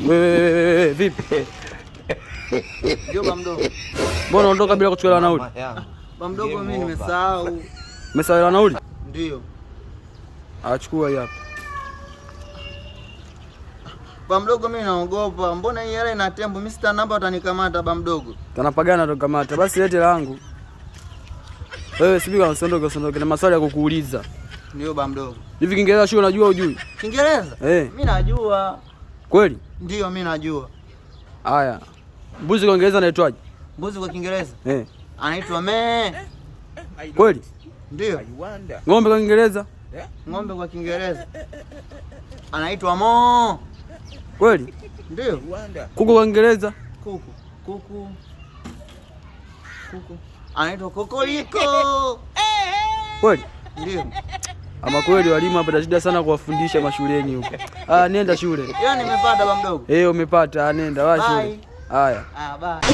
Wewe vipi? Ndio ba mdogo. Mbona unaondoka bila kuchukua nauli? Ba mdogo, mimi nimesahau. Umesahau nauli? Ndio. Achukua hii hapa. Ba mdogo, mimi naogopa. Mbona hii hela ina tembo? Mimi sita namba, watanikamata ba mdogo. Tanapagana tukamata. Basi lete langu. Wewe sipika, usiondoke, usiondoke na maswali ya kukuuliza. Ndio ba mdogo. Hivi Kiingereza shule unajua hujui? Kiingereza? Eh. Mimi najua. Kweli? Ndio, mimi najua. Haya. Mbuzi kwa Kiingereza anaitwaje? Mbuzi kwa Kiingereza Eh. anaitwa mee. Kweli? Ndio. Ng'ombe kwa Kiingereza? Ng'ombe kwa Kiingereza anaitwa moo. Kweli? Ndio. Kuku kwa Kiingereza? Kuku. Kuku. Kuku. Anaitwa kokoliko. Kweli? Ndio. Ama kweli walimu hapa shida sana kuwafundisha mashuleni huko. Ah, nenda shule. Hiyo nimepata ba mdogo. Eh, umepata. Ah, nenda wa shule. Bye. Haya. Ah, bye.